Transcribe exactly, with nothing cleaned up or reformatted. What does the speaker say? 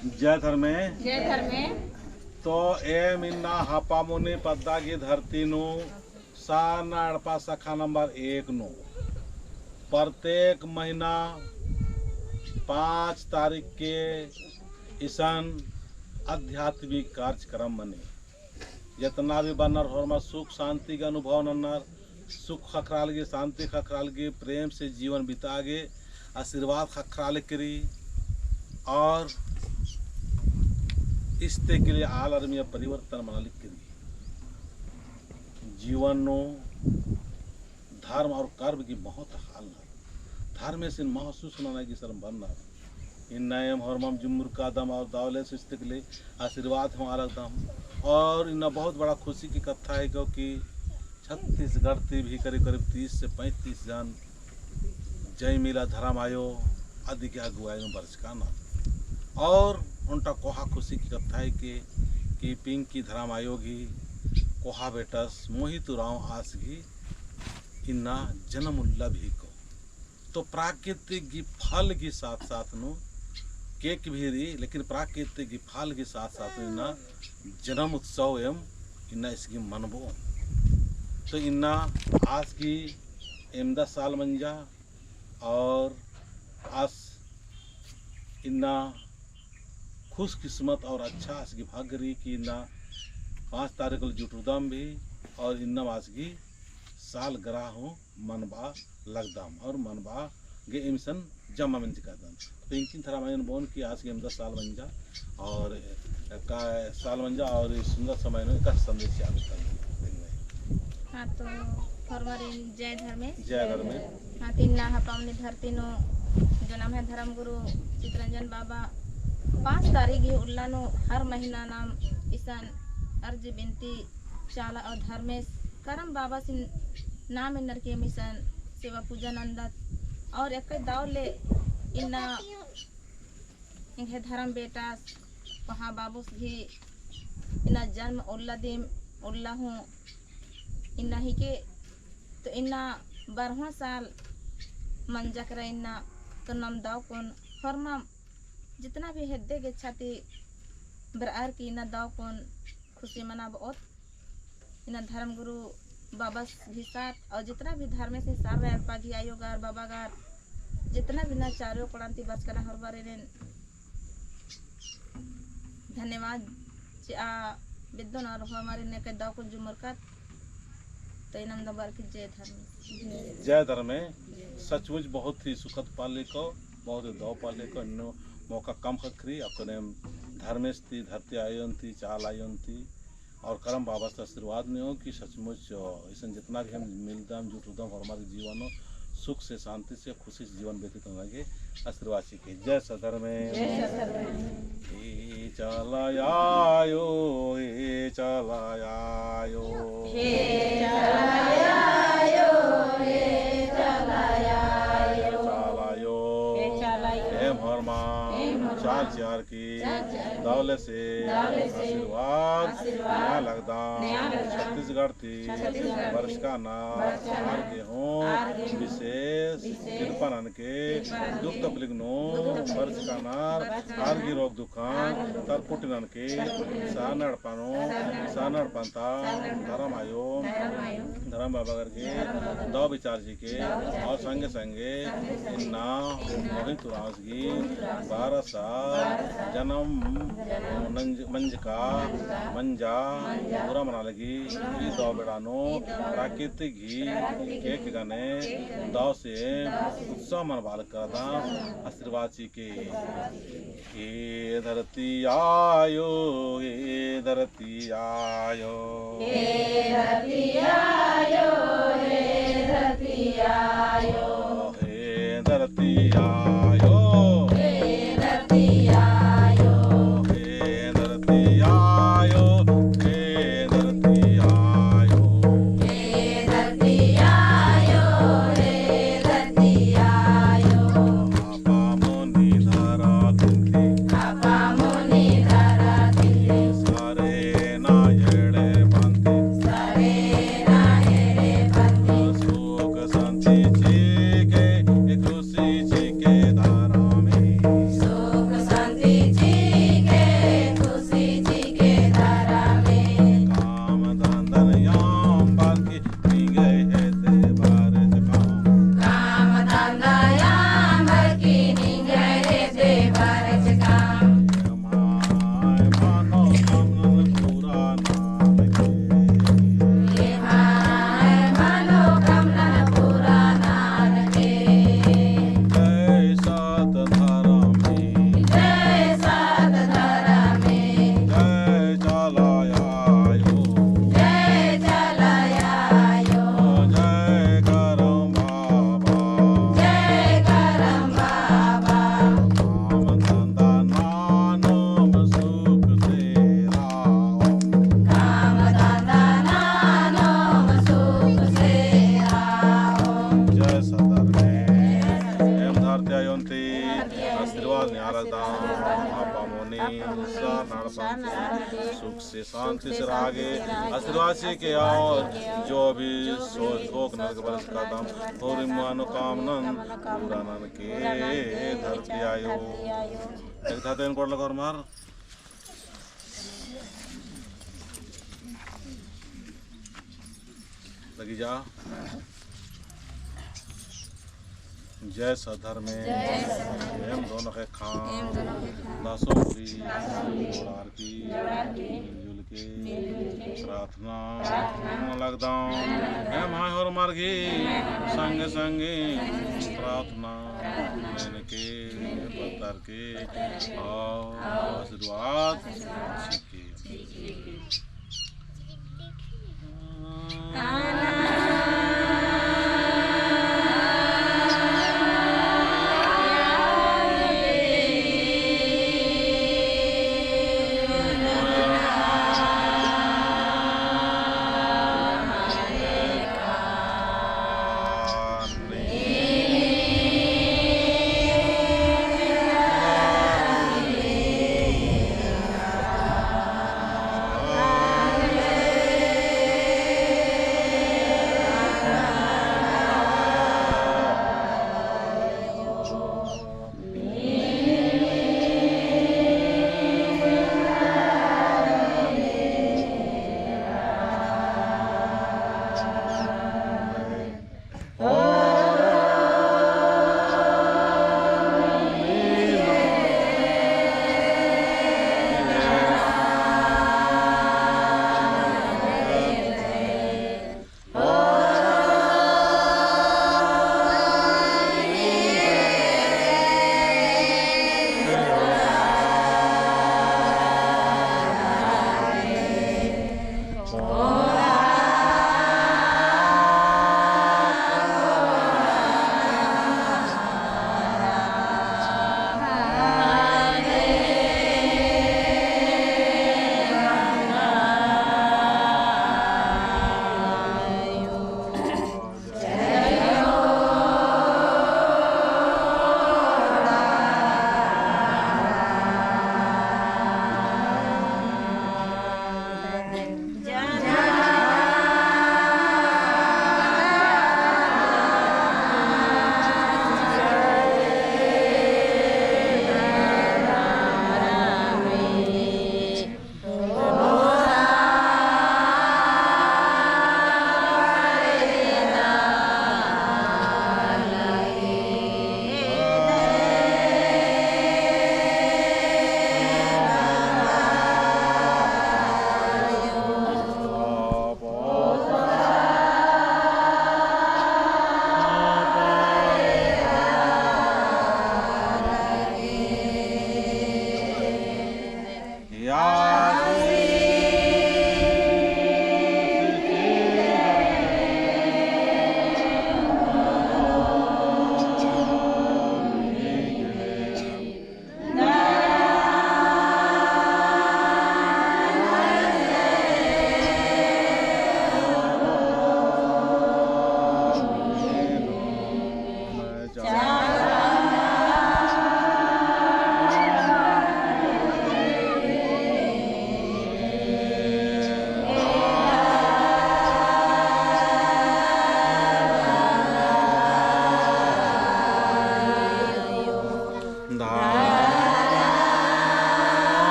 जय धर्मे। जय धर्मे। तो एम इन्ना हपामुनी पद्दा गही धरती नू सारना एड़पा शाखा नंबर एक नू प्रत्येक महीना पाँच तारीख के इसन आध्यात्मिक कार्यक्रम मनी। जितना भी बन्नर होरमा सुख शांति के अनुभव नन्नर, सुख ख़क्खरआ लगी, शांति ख़क्खरआ लगी, प्रेम से जीवन बितआ गे आशीर्वाद ख़क्खरआ लगी करी और इस्ते के लिए आलर मइय्याँ परिवर्तन मना लगी करी। जीवन नू धर्म और कर्म गही बहुत हाल नर। धर्मेसिन महसूस नना गही सरम बन्नर। इन्ना एम होरमम जुम्मुर कादम और दव लेस इस्ते के लिए आशीर्वाद हूँ आलगदम। और इन्ना बहुत बड़ा खुशी की कत्था है, क्योंकि छत्तीसगढ़ ती भी करीब करीब तीस से पैंतीस जन जय मिला धर्म आयो अदिगे अगुवाई में बरचका नर। और ओन्टा कोहा खुशी की कत्था है कि, कि पिंकी धर्म आयो गही कोहा बेटस मोहित उराँव आस गही इन्ना जनम उल्ला भी को। तो प्राकृतिक गही फल गही साथ साथ नू केक भी रई, लेकिन प्राकृतिक गही फल गही साथ साथ नू इन्ना जनम उत्सव एम इन्ना इसगी मनबओ। तो इन्ना आस गही एमदा साल मंजा और आस इन्ना खुशकिस्मत और अच्छा आस गही भाग्य रई कि इन्ना पाँच तारीख को जुटुरदम भी और इन्ना आस गही सालगिरह हूँ मनबआ लगदम और मनबआ गे एम इसन जमा मंजकादन। तो पिंकिन धर्म आयोन बओन कि आस गे एमदा साल मंजा और का साल मंजा और ई सुंदर समय नू एकासे संदेश चिआ बेद्दन। हाँ, तो होरमारिन जय धर्मे। जय धर्मे। हाँ, तो इन्ना हपामुनी धरती नू जो नम्है धर्म गुरु चितरंजन बाबा पाँच तारीख गही उल्ला नू हर महीना नाम इसन अर्जी बिनती चाला और धर्मेस करम बाबासिन नाम एन्नर के एम इसन सेवा पूजा नन्दत। और एक्कय दव ले इन्ना एंग्है धर्म बेटास पहा बाबुस गही इन्ना जन्म उल्ला दिम उल्ला हूँ इन्ना हिके। तो इन्ना बरहों साल मंजा केरा इन्ना। तो नम दव कुन होरमम जितना भी हेद्दे गेच्छा ती बरअर की इन्ना दव कुन खुशी मनाबओत। इन्ना धर्म गुरु बाबस गही साथ और जितना भी धर्मेस ही सार रअय एड़पा गही आयोगर बाबागर जितना भी इन्ना चारो कोड़ान ती बरचका नर होरमारिन धन्यवाद चिआ बेद्दोन और होरमारिन एका दव कुन जुम्मरकत। तो इन्ना दव बअर की जय धर्मे। जय धर्मे। सचमुच बहुत ही सुखद पल हिको, बहुत ही दव पल हिको, इन्नु मौका कम ख़क्खरी, अक्कुन एम धर्मेस ती, धरती आयोन ती, चाला आयोन ती, और करम बाबस ती आशीर्वाद नेओ कि सचमुच, अ, इसन जितना भी एम मिलदम, जुटुरदम, होरमार जीवन नू सुख से, शांति से, खुशी से जीवन व्यतीत नना गे आशीर्वाद चिके। जय सत धर्मे। जय सत धर्मे। ए चाला आयो, ए चाला आयो। हे चाला आयो, हे चाला आयो। चाला आयो। हे चाला आयो। एम होरमा। एम होरमा। चार चार की दव लेसे आशीर्वाद नेआ लगदम। छत्तीसगढ़ ती बरचका नर आर गे हूँ विशेष कृपा ननके, दुख तकलीफ नू बरचका नर आर गे रोग दुखन तरकुटी ननके, सारना एड़पा नू, सारना एड़पा ता धरम आयो, धरम बाबागर गे दव बिचार चिके और संगे संगे इन्ना मोहित उराँवस गही बारह साल जनम नंज-, मंजका मंजा पूरा मना लगी। ई दव बेड़ा नू प्राकृतिक गही केक गने दव से उत्सव मनबाल करदम आशीर्वाद चिके। हे धरती आयो, हे धरती आयो। हे धरती आयो, हे धरती आयो। हे धरती आयो। हे धरती आयो। हे धरती आयो, हे धरती आयो। हे धरती आयो, हे धरती आयो। हपामुनी धरती ती। हपामुनी धरती ती। सारेना एड़पा ती। सारेना एड़पा ती। सुख शांति चिके, खुशी चिके धरम सुख से, शांति से रहा गे, आशीर्वाद चिके आओ। जो भी सोच होक नरक बरस कादम, होरी मनोकामनन पूरा ननके धरती आयो। एक धातेन कोड़ लगोर मार। लगी जा। जय सत धर्मे। जय सत धर्मे। एम दोनों के खाम। एम दोनों के खाम। दसों उरी। दसों उरी। जोड़ार की। जोड़ार की। मिलजुल के। मिलजुल के। प्रार्थना। प्रार्थना। लगदम। एम हाय होर मार्गी। संगे संगे। प्रार्थना। प्रार्थना। ननके। ननके। पत्तर के। पत्तर के। आओ। आओ। आशीर्वाद। आशीर्वाद। चिके।